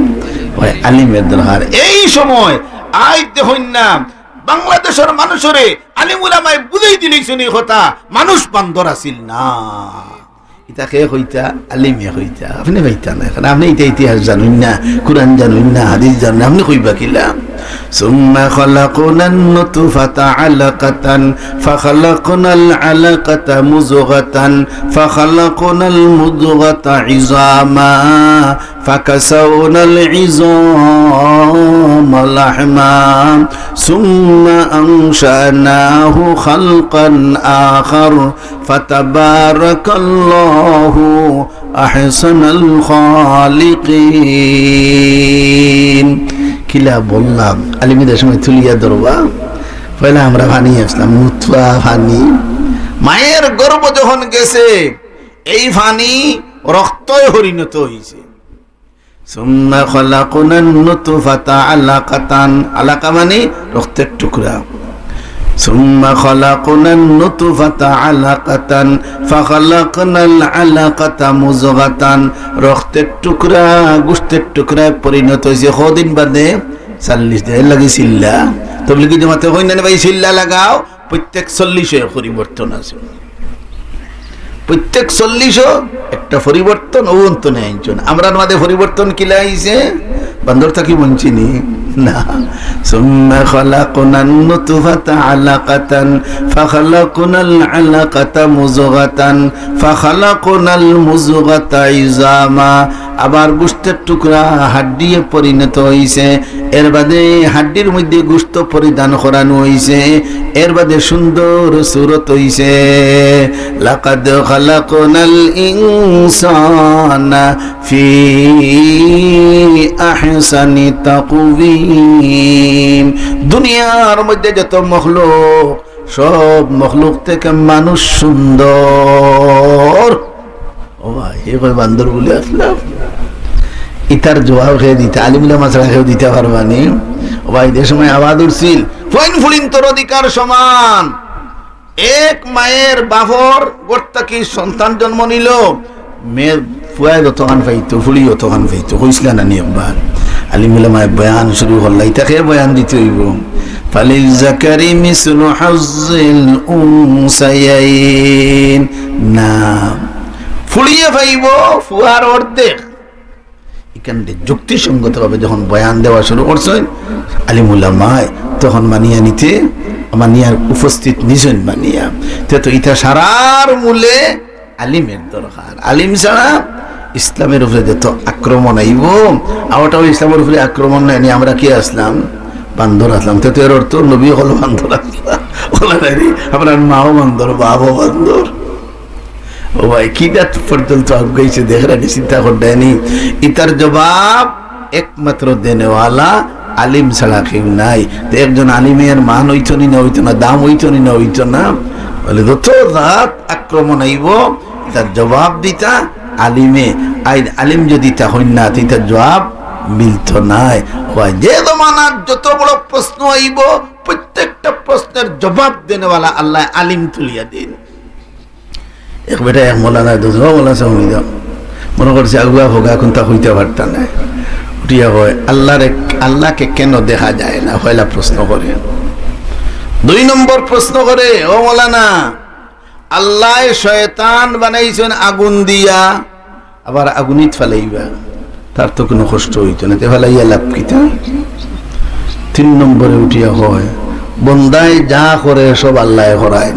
অয়, আলিমর দরকার। এই সময় আইজ দেখইন না, বাংলাদেশর মানুষরে আলিম উলামায় বুঝাই দিলাইছইন ই কথা, মানুষ বান্দর আছিল না। ইতা কে কইতা? আলিমে কইতা। আপনে পাইতা না, কারণ আপনে ইতা ইতিহাস জানইন না, কুরআন জানইন না, হাদিস জানইন না, আপনে কইবা কিলা? ثم خلقنا النطفة علقة فخلقنا العلقة مضغة فخلقنا المضغة عظاما فكسونا العظام لحما ثم أنشأناه خلقا آخر فتبارك الله أحسن الخالقين. কিলা বললাম, আলিমে যে সময় তুলিয়া ধরবা, পয়লা আমরা পানি আছলাম, নুতফা পানি। মায়ের গর্ভ যখন গেছে, এই পানি রক্তে পরিণত হইছে। ثم خلقنا النطفة علقة, আলাকা মানে রক্তের টুকরা। ثم خلقنا النطفة علقة فخلقنا العلقة مضغة, রক্তের টুকরা গোশতের টুকরায় পরিণত হইছে। কদিন বাদে? চল্লিশ দিন। এর লাগি চিল্লা। তবলিগি জমাতে কইন না নি ভাই, চিল্লা লাগাও। প্রত্যেক চল্লিশে পরিবর্তন আছে। প্রত্যেক চল্লিশও একটা পরিবর্তন, ও অন্ত নেই একজন। আমরার মাঝে পরিবর্তন কিলা আইছে? বান্দর থাকি বঞ্চিনি না। ثم خلقنا النطفة علقة فخلقنا العلقة مضغة فخلقنا المضغة عظاما. আবার গোশতের টুকরা হাড্ডিয়ে পরিণত হইছে, এর বাদে হাড্ডির মধ্যে গোশত পরিধান করানো হইছে, এর বাদে সুন্দর সুরত হইছে। لقد خلقنا الإنسان في أحسن تقويم. দুনিয়ার মধ্যে যত মখলুক, সব মখলুক থেকে মানুষ সুন্দর। ও ভাই, হে কয় বান্দর বলে আসলাম। ইতার জবাব কে দিতা, আলিম উলামা ছাড়া কেউ দিতা পারবা নি? ও ভাই, যে সময় আওয়াজ উঠছিল, "ফুয়াইন ফুড়িন্তর অধিকার সমান।" এক মায়ের বাপর গর্ত থাকি সন্তান জন্ম নিল, মেয়ের ফুয়ায় যতখান পাইতো, ফুড়ি অতখান পাইতো। কইছিলা না নি একবার? আলিম উলামায় বয়ান শুরু করলা, ইতাকে বয়ান দিতে হইব। فللذكر مثل حظ الأنثيين. না, ফুড়িয়ে পাইব ফুয়ার অর্ধেক। এখানে যুক্তিসঙ্গতভাবে যখন বয়ান দেওয়া শুরু করছেন আলিম উলামায়, তখন মানিয়া নিতে, মানিয়ার উপস্থিত নিছেন মানিয়া। তে তো ইতা সারার মূলে আলিমের দরকার। আলিম ছাড়া ইসলামের উপরে যত আক্রমণ আইব, আওয়াটাও ইসলামের উপরে আক্রমণ নায় নি, আমরা কি আসলাম? বান্দর আসলাম। তে তো এর অর্থ নবী হলো বান্দর আসলাম। ওলা নাই রে, আপনার মাও বান্দর, বাবাও বান্দর। ও ভাই, কি জাত পর্যন্ত আগাইছে দেখরা নি, চিন্তা কররা নি। ইতার জবাব একমাত্র দেনেওয়ালা আলিম ছাড়া কেউ নাই। তো একজন আলিমের মান হইতো নি না হইতো না, দাম হইতো নি না হইতো না, বলে যত জাত আক্রমণ আইব, তার জবাব দিতা আলিমে। আই-, আলিম যদি তা হইন না, তে তার জবাব মিলতো নায়। ও ভাই, যে জমানার যত বড় প্রশ্ন আইব, প্রত্যেকটা প্রশ্নের জবাব দেনেওয়ালা আল্লাহ আলিম তুলিয়া দিন। এক বেটা এক মৌলানা দুজো মৌলানা সাহেব হইল। মনে করছে আগুয়া ফোগা কোনটা হইতে পারতা না। উঠিয়া কয়, "আল্লাহরে, আল্লাহকে কেন দেখা যায় না?" পয়লা প্রশ্ন করে। দুই নম্বর প্রশ্ন করে, "ও মৌলানা, আল্লাহ শয়তান বানাইছেন আগুন দিয়া, আবার আগুনিত ফালাইবা, তার তো কোনো কষ্ট হইতো না, তে ফালাইয়া লাভ কিতা?" তিন নম্বরে উঠিয়া কয়, "বন্দায় যা করে সব আল্লায় করায়,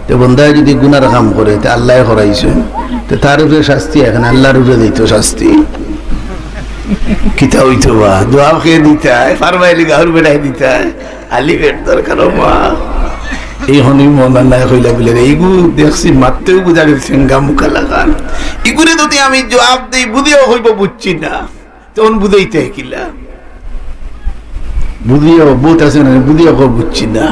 তে বন্দায় যদি গুনার কাম করে, তে আল্লায় করাইছে, তে তার উপরে শাস্তি, এখানে আল্লাহর উপরে দিত শাস্তি।" কিতা হইতো বা? জবাব কে দিতায়? ফারমাইলি গাউর বেটায় দিতায়। আলিমের দরকার, ও মা। এই হনি মৌলানায় কইলা বলে, "এইগু দেখছি মারতেও বুঝা গেছে সেঙ্গা মুখা লাগান। ইগুরে যদি আমি জবাব দেই, বুঝিয়াও কইব বুঝছি না।" তখন বুঝাইতে কিলা? বুঝিয়াও, বহুত আছে না, বুঝিয়াও কইব বুঝছি না।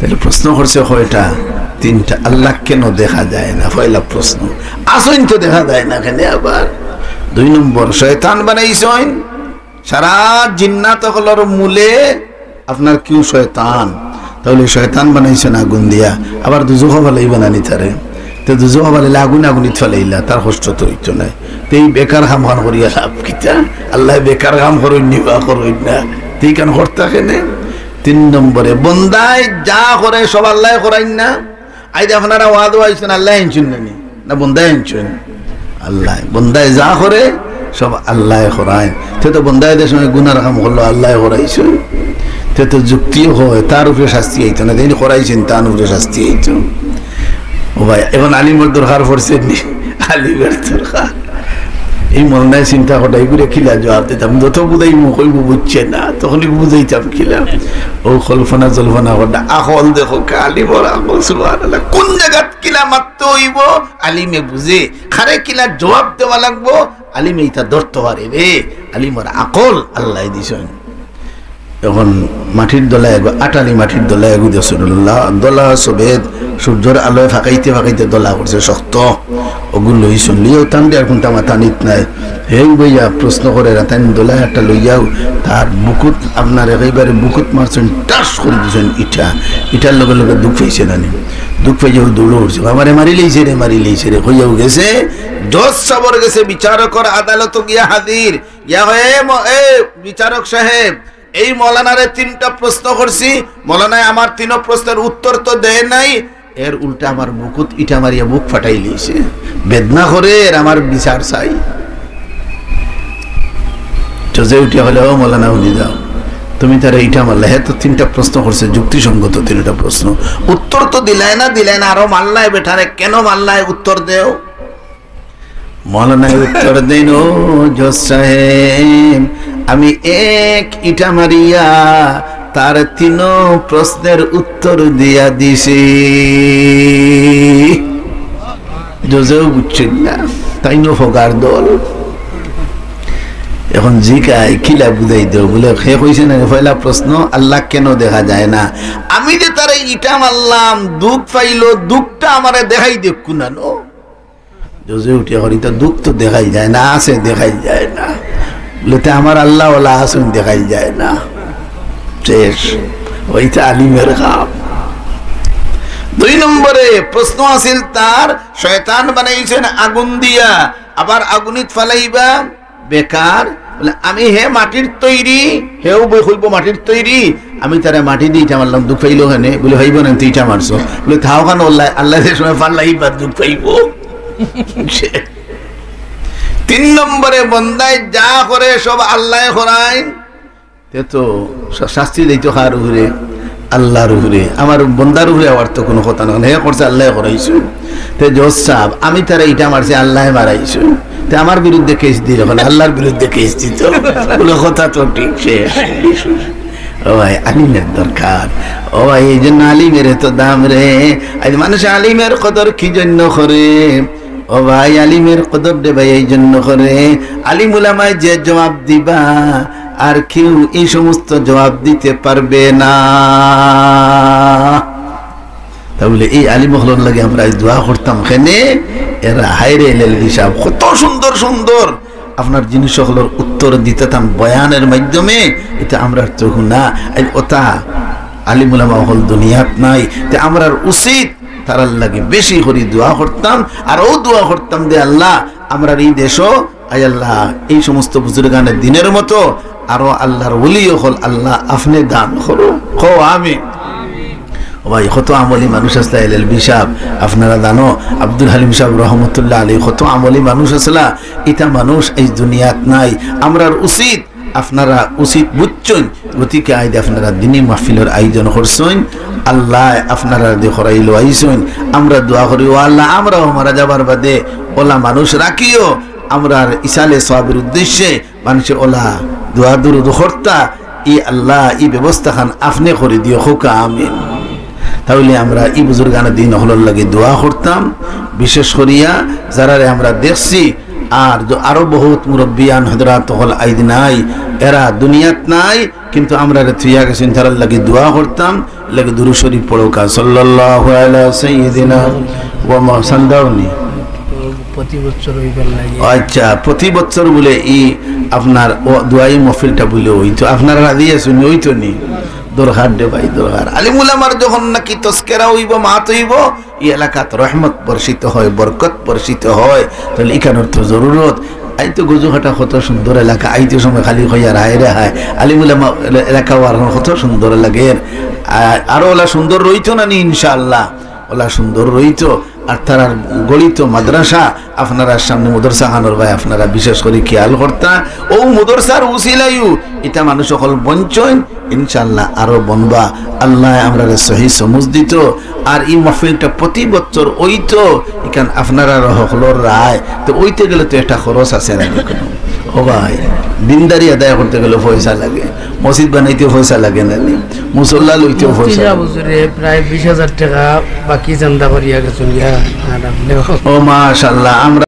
তাহলে প্রশ্ন করছে কয়টা? তিনটা। আল্লাহ কেন দেখা যায় না? পয়লা প্রশ্ন। আসইন তো দেখা যায় না কেনে আবার? দুই নম্বর, শয়তান বানাইছইন। সারা জিন্নাত অকলর মূলে আপনার কেউ শয়তান, তাহলে শয়তান বানাইছইন আগুন দিয়া, আবার দুজখো ফালাইবা না নি তারে? তে দুজখো ফালাইলে আগুন আগুনিত ফালাইলা, তার কষ্ট তো হইতো নায়। তে এই বেকার কাম খান করিয়া লাভ কিতা? আল্লাহ বেকার কাম করইন নি বা করইন না, তে এই কাম করতা কেনে? তিন নম্বরে, বন্দায় যা করে সব আল্লায় করাইন না। আইজ আপনারা ওয়াজো আইছইন, আল্লায় আনছইন না নি? না বন্দায় আনছইন? আল্লায়। বন্দায় যা করে সব আল্লায় করাইন। তে তো বন্দায় যে সময় গুনার কাম করলো, আল্লায় করাইছইন। তে তো যুক্তিও হয়, তার উপরে শাস্তি আইতো না, যিনি করাইছইন তার উপরে শাস্তি আইতো। ও ভাই, এখন আলিমর দরকার পড়ছে নি? আলিমর দরকার। এই মৌলানায় চিন্তা কটাই করে কিলা জবাব দিতাম, যত বুঝাইমু কইবো বুঝছে না, তখনই বুঝাইতাম কিলা। ও কল্পনা জল্পনা কটা, আকল দেখো, আলিমর আকল, সুবহানাল্লাহ। কোন জাগাত কিলা মাততে অইবো, আলিমে বুঝে। কারে কিলা জবাব দেওয়া লাগবো, আলিমে ইতা ধরতে পারে রে। আলিমর আকল আল্লায় দিছইন। এখন মাটির দলা এগু, আটালি মাটির দলা এগু, রসুলুল্লাহ, দলা সবেদ, সূর্যর আলোয় ফাঁকাইতে ফাঁকাইতে দলা করছে শক্ত। ওগু লইছইন, লিয়াও তান দে, আর কোনটা মাথা নিত নাই। হেউ বইয়া প্রশ্ন করে, রাতাইন দলা একটা লইয়াও, তার বুকুত, আপনার একেবারে বুকুত মারছইন, টাস করে দিছইন ইটা। ইটার লগে লগে দুখ পাইছে না নি? দুখ পাইয়া ও দৌড় উঠছে, "আমারে মারি লইছে রে, মারি লইছে রে," কইয়াও গেছে, জজ সাবর গেছে, বিচারকর আদালত গিয়া হাজির। ইয়া হয়, "এ ম-, এ বিচারক সাহেব, এই মৌলানারে তিনটা প্রশ্ন করছি, মৌলানায় আমার তিনো প্রশ্নের উত্তর তো দেয় নাই, এর উল্টা আমার বুকুত ইটা মারিয়া বুক ফাটাই লইছে, বেদনা করে, এর আমার বিচার চাই।" জজে উঠিয়া কইলা, "ও মৌলানা, হুনি যাও, তুমি তারে ইটা মারলা, হে তো তিনটা প্রশ্ন করছে, যুক্তিসঙ্গত তিনটা প্রশ্ন, উত্তর তো দিলায় না, দিলায় না, আরো মারলায় বেটারে, কেন মারলায়, উত্তর দেও।" মৌলানায় উত্তর দেন, "ও জজ সাহেব, আমি এক ইটা মারিয়া তার তিনো প্রশ্নের উত্তর দিয়া দিছি।" জজেও বুঝছইন না, তাইনও ফগার দল। এখন জিকায়, "কিলা বুঝাই দেও?" বলে, হে কইছে না, পয়লা প্রশ্ন, "আল্লাহ কেন দেখা যায় না?" আমি যে তারে ইটা মারলাম, দুখ পাইলো, দুখটা আমারে দেখাই দেখ কুনানো। জজে উঠিয়া কইন, "ইতা দুখ তো দেখাই যায় না, আছে দেখাই যায় না।" বলে, "তে আমার আল্লাহ ওলা আছইন দেখাই যায় না।" শেষ। ওইটা আলিমের কাম। দুই নম্বরে প্রশ্ন আছিল তার, শয়তান বানাইছইন আগুন দিয়া, আবার আগুনিত ফালাইবা বেকার। বলে, "আমি হে মাটির তৈরি।" হেও বই খুলবো, "মাটির তৈরি, আমি তারে মাটি দিয়ে ইটা মারলাম, দুখ পাইলো কেনে?" বলে, "পাইবো না, তুই ইটা মারছো।" বলে, "থাও কেন, আল্লাহ, আল্লাহ যে সময় ফালাইবা দুখ পাইবো।" তিন নম্বরে বন্দায় যা করে সব আল্লায় করাইন। তে তো শা-, শাস্তি দেইতো কার উপরে? আল্লাহর উপরে। আমার বন্দার উপরে আবার তো কোনো কথা না, হে করছে, আল্লায় করাইছইন। তে জজ সাব, আমি তারে ইটা মারছি, আল্লায় মারাইছইন। তে আমার বিরুদ্ধে কেস দিল, এখন আল্লাহর বিরুদ্ধে কেস দিত। বলে, কথা তো ঠিক শেষ। ও ভাই, আলিমের দরকার। ও ভাই, এই জন্য আলিমের এত দাম রে। আজ মানুষ আলিমের কদর কি জন্য করে? ও ভাই, আলিমের কদর রে ভাই এই জন্য করে, আলিম উলামায় যে জবাব দিবা, আর কেউ এই সমস্ত জবাব দিতে পারবে না। তাহলে এই আলিম অকলর লাগি আমরা আজ দোয়া করতাম কেনে, এরা হায়রে এলএলবি সাহেব, কত সুন্দর সুন্দর আপনার জিনিস অকলর উত্তর দিতা তান বয়ানের মাধ্যমে, ইতা আমরার তো হুনা, এই ওতা আলিম উলামা অকল দুনিয়াত নাই, তে আমরার উচিত তারার লাগি বেশি করি দোয়া করতাম, আর ও দোয়া করতাম দে, "আল্লাহ, আমরার এই দেশো, আয় আল্লাহ, এই সমস্ত বুজুর্গানে দিনের মতো আরো আল্লাহর ওলি অকল আল্লাহ আপনে দান করো।" কও আমিন। ও ভাই, কত আমলি মানুষ আছলা, এলএলবি সাহেব, আপনারা জানো, আব্দুল হালিম সাহেব রহমতুল্লাহ আলী, কত আমলি মানুষ আছলা, ইতা মানুষ এই দুনিয়াত নাই। আমরার উচিত, আপনারা উচিত বুঝছইন, গতিকে আইজ আপনারা দিনী মাহফিলর আয়োজন করছইন, আল্লাহ আপনারা দি করাইলো আইছইন। আমরা দোয়া করি, ও আল্লাহ, আমরাও মারা যাবার বাদে ওলা মানুষ রাখিও, আমরার ইসালে সওয়াবের উদ্দেশ্যে মানুষে ওলা দোয়া দুরুদ করতা, ই আল্লাহ, ই ব্যবস্থা খান আপনে করি দিও, কউক্কা আমিন। তাহলে আমরা ই বুজুর্গানে দিন অকলর লাগি দোয়া করতাম, বিশেষ করিয়া যারারে আমরা দেখছি, আর য-, আরো বহুত মুরব্বিয়ান হযরত অকল আইজ নাই, এরা দুনিয়াত নাই, কিন্তু আমরারে থুইয়া গেছইন, তারার লাগি দোয়া করতাম, লাগি দুরূদ শরীফ পড়উক্কা, সাল্লাল্লাহু আলা সাইয়্যিদিনা ওয়া মা-, সান্দাউনি। প্রতি বছর অইবার লাগে। আচ্ছা, প্রতি বছর বুলে ই আপনার ও দোয়াই মাহফিলটা বুলে অইতো, আপনারা রাজি আছইন, অইতো নি? দরকার রে ভাই, দরকার। আলিম উলামার যখন নাকি তজকিরা অইবো, মাত অইবো, ই এলাকাত রহমত বর্ষিত হয়, বরকত বর্ষিত হয়, তাহলে ইখানর তো জরুরত। আইজ তো গজুঘাটা কত সুন্দর এলাকা, আইতে সময় খালি কইয়ার হায় রে হায়, আলিম উলামা এলা-, এলাকা অওয়ার কারণে কত সুন্দর লাগের। আ-, আরো ওলা সুন্দর রইতো না নি ইনশাআল্লাহ, ওলা সুন্দর রইতো। আর তারার গড়িত মাদ্রাসা, আপনারার সামনে মুদরসা খানর বায় আপনারা বিশেষ করি খেয়াল করতা। অউ মুদরসার উসিলায়ও ইতা মানুষ অকল বঞ্চইন, ইনশাআল্লাহ আরো বনবা। আল্লায় আমরারে সহি সমুজ দিত। আর ই মাহফিলটা প্রতি বছর অইতো, ইখান আপনারার হকলর রায়, তো অইতে গেলে তো একটা খরচ আছে না নি? ও ভাই, দিনদারি আদায় করতে গেলে পয়সা লাগে, মসজিদ বানাইতেও পয়সা লাগে না নি, মুসল্লা লইতেও পয়সা লাগে। হুজুরে প্রায় বিশ হাজার টেকা বাকি চান্দা করিয়া গেছইন গিয়া। আর আপনি ও মাশাআল্লাহ, আমরা